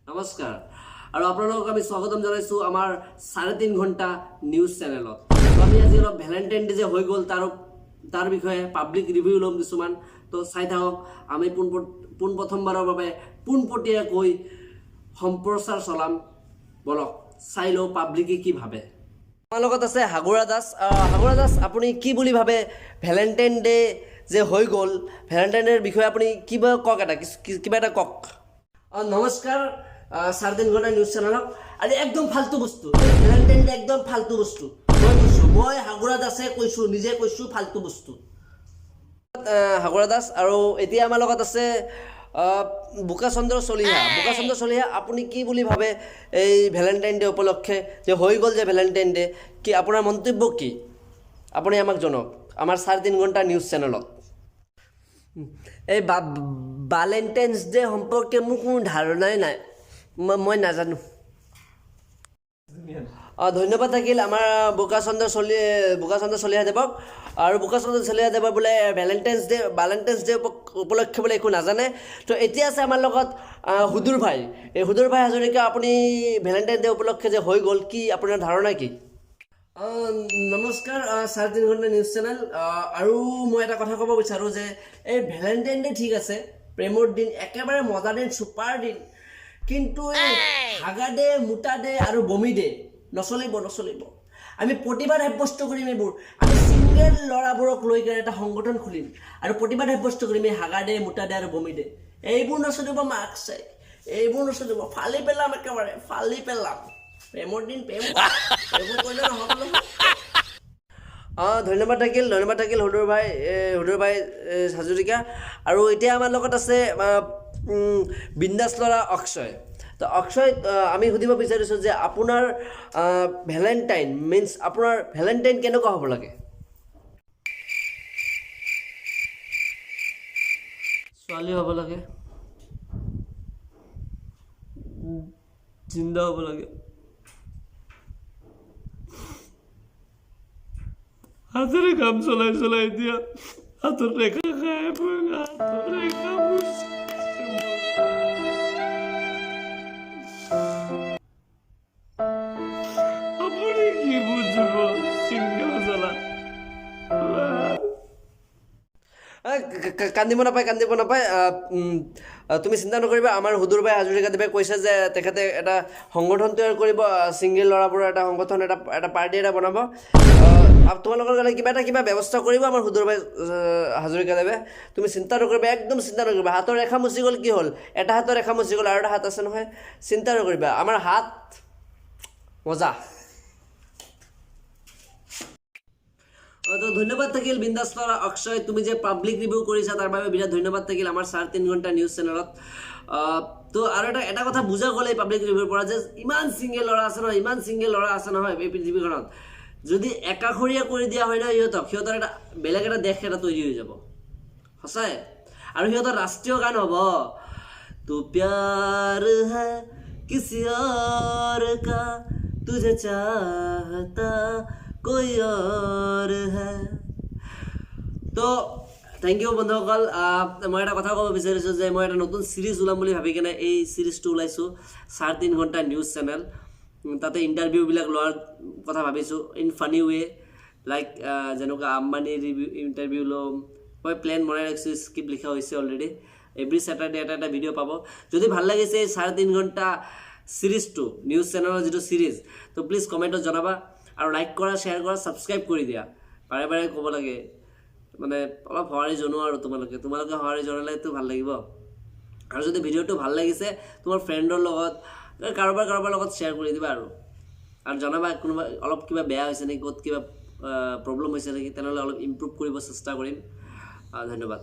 নমস্কাৰ আৰু আপোনালোকক আমি স্বাগতম জনাইছোঁ আমাৰ 3.5 ঘণ্টা নিউজ চেনেলত। তো আমি আজি অলপ ভেলেণ্টাইন ডে যে হৈ গ'ল তাৰ বিষয়ে পাব্লিক ৰিভিউ ল'ম কিছুমান। তো চাই থাকক, আমি পোনপ্ৰথমবাৰৰ বাবে পোনপটীয়াকৈ সম্প্ৰচাৰ চলাম। বলক চাই লওঁ পাব্লিকে কি ভাবে। আমাৰ লগত আছে হাগুৰা দাস। হাগুৰা দাস, আপুনি কি বুলি ভাবে ভেলেণ্টাইন ডে যে হৈ গ'ল, ভেলেণ্টাইন ডেৰ বিষয়ে আপুনি কিবা কওক, এটা কিবা এটা কওক। নমস্কাৰ, 3.5 ঘণ্টা নিউজ চেনেলক। আৰু একদম ফাল্টু বস্তু ভেলেণ্টাইন ডে, একদম ফাল্টু বস্তু। মই কৈছোঁ, মই হাগুৰা দাসে কৈছোঁ, নিজে কৈছোঁ ফাল্টু বস্তু। হাগুৰা দাস। আৰু এতিয়া আমাৰ লগত আছে বোকাচন্দ্ৰ চলিহা। বোকাচন্দ্ৰ চলিহা, আপুনি কি বুলি ভাবে এই ভেলেণ্টাইন ডে উপলক্ষে যে হৈ গ'ল যে ভেলেণ্টাইন ডে, কি আপোনাৰ মন্তব্য কি, আপুনি আমাক জনাওক আমাৰ 3.5 ঘণ্টা নিউজ চেনেলত। এই ভেলেণ্টাইনছ ডে সম্পৰ্কে মোৰ কোনো ধাৰণাই নাই, মই নাজানো। ধন্যবাদ থাকিল আমাৰ বোকাচন্দ্ৰ চলিহাদেৱক। আৰু বোকাচন্দ্ৰ চলিহাদেৱৰ বোলে ভেলেণ্টাইনছ ডে উপলক্ষে বোলে একো নাজানে। তো এতিয়া আছে আমাৰ লগত সুদূৰ ভাই। এই সুদূৰ ভাই হাজৰিকা, আপুনি ভেলেণ্টাইন ডে উপলক্ষে যে হৈ গ'ল, কি আপোনাৰ ধাৰণা কি? নমস্কাৰ, 3.5 ঘণ্টা নিউজ চেনেল। আৰু মই এটা কথা ক'ব বিচাৰোঁ যে এই ভেলেণ্টাইন ডে ঠিক আছে, প্ৰেমৰ দিন, একেবাৰে মজা দিন, ছুপাৰ দিন, কিন্তু এই হাগা ডে, মুতা ডে আৰু বমি ডে নচলিব, নচলিব। আমি প্ৰতিবাদ সাব্যস্ত কৰিম এইবোৰ। আমি ছিংগল ল'ৰাবোৰক লৈ কেনে এটা সংগঠন খুলিম আৰু প্ৰতিবাদ সাব্যস্ত কৰিম এই হাগা ডে, মুতা ডে আৰু বমি ডে, এইবোৰ নচলিব। মাক চাই এইবোৰ নচলিব, ফালি পেলাম, একেবাৰে ফালি পেলাম। প্ৰেমৰ দিন, প্ৰেম এইবোৰ কৰিলে নহ'ব নহয়। ধন্যবাদ থাকিল, ধন্যবাদ থাকিল সুদূৰ ভাই, সুদূৰ ভাই হাজৰিকা। আৰু এতিয়া আমাৰ লগত আছে বিন্দাছ ল'ৰা অক্ষয়। তো অক্ষয়, আমি সুধিব বিচাৰিছোঁ যে আপোনাৰ ভেলেণ্টাইন মিনছ আপোনাৰ ভেলেণ্টাইন কেনেকুৱা হ'ব লাগে? ছোৱালী হ'ব লাগে, জিন্দা হ'ব লাগে, হাতেৰে কাম চলাই চলাই এতিয়া হাতৰ ৰেখা খাই, হাতৰ ৰেখা। আপুনি কি বুজিব চিংগল জ্বালা। কান্দিব নাপায়, কান্দিব নাপায়, তুমি চিন্তা নকৰিবা। আমাৰ সুদূৰ ভাই হাজৰিকাদেৱে কৈছে যে তেখেতে এটা সংগঠন তৈয়াৰ কৰিব, ছিংগল ল'ৰাবোৰৰ এটা সংগঠন, এটা পাৰ্টি এটা বনাব। তোমালোকৰ কাৰণে কিবা এটা কিবা ব্যৱস্থা কৰিব আমাৰ সুদূৰ ভাই হাজৰিকাদেৱে। তুমি চিন্তা নকৰিবা, একদম চিন্তা নকৰিবা। হাতৰ ৰেখা মুচি গ'ল কি হ'ল, এটা হাতৰ ৰেখা মুচি গ'ল, আৰু এটা হাত আছে নহয়, চিন্তা নকৰিবা, আমাৰ হাত মজা। তো ধন্যবাদ থাকিল বিন্দাছ ল'ৰা অক্ষয়, তুমি যে পাব্লিক ৰিভিউ কৰিছা তাৰ বাবে বিৰাট ধন্যবাদ থাকিল আমাৰ 3.5 ঘণ্টা নিউজ চেনেলত। তো আৰু এটা কথা বুজা গ'ল এই পাব্লিক ৰিভিউৰ পৰা যে ইমান ছিংগল ল'ৰা আছে নহয়, ইমান ছিংগল ল'ৰা আছে নহয় এই পৃথিৱীখনত, যদি একাষৰীয়া কৰি দিয়া হয় নহয় সিহঁতক, সিহঁতৰ এটা বেলেগ এটা দেশ এটা তৈৰি হৈ যাব সঁচাই। আৰু সিহঁতৰ ৰাষ্ট্ৰীয় গান হ'ব তু প্যাৰ হে কিছি और का, तुझे चाहता कोई और है। তো thank U বন্ধুসকল। মই এটা কথা ক'ব বিচাৰিছোঁ যে মই এটা নতুন চিৰিজ ওলাম বুলি ভাবি কেনে এই চিৰিজটো ওলাইছোঁ, 3.5 ঘণ্টা নিউজ চেনেল। তাতে ইণ্টাৰভিউবিলাক লোৱাৰ কথা ভাবিছোঁ ইন ফানি ৱে, লাইক যেনেকুৱা আম্বানীৰ ৰিভিউ ইণ্টাৰভিউ ল'ম। মই প্লেন বনাই ৰাখিছোঁ, স্ক্ৰিপ্ট লিখা হৈছে অলৰেডি। এভৰি ছেটাৰডে এটা এটা ভিডিঅ' পাব। যদি ভাল লাগিছে এই 3.5 ঘণ্টা চিৰিজটো, নিউজ চেনেলৰ যিটো চিৰিজ, তো প্লিজ কমেণ্টত জনাবা আৰু লাইক কৰা, শ্বেয়াৰ কৰা, ছাবস্ক্ৰাইব কৰি দিয়া। বাৰে বাৰে ক'ব লাগে, মানে অলপ সঁহাৰি জনোৱা আৰু তোমালোকে সঁহাৰি জনালেতো ভাল লাগিব। আৰু যদি ভিডিঅ'টো ভাল লাগিছে তোমাৰ ফ্ৰেণ্ডৰ লগত, কাৰোবাৰ লগত শ্বেয়াৰ কৰি দিবা আৰু জনাবা কোনোবা অলপ কিবা বেয়া হৈছে নেকি, ক'ত কিবা প্ৰব্লেম হৈছে নেকি, তেনেহ'লে অলপ ইম্প্ৰুভ কৰিব চেষ্টা কৰিম। ধন্যবাদ।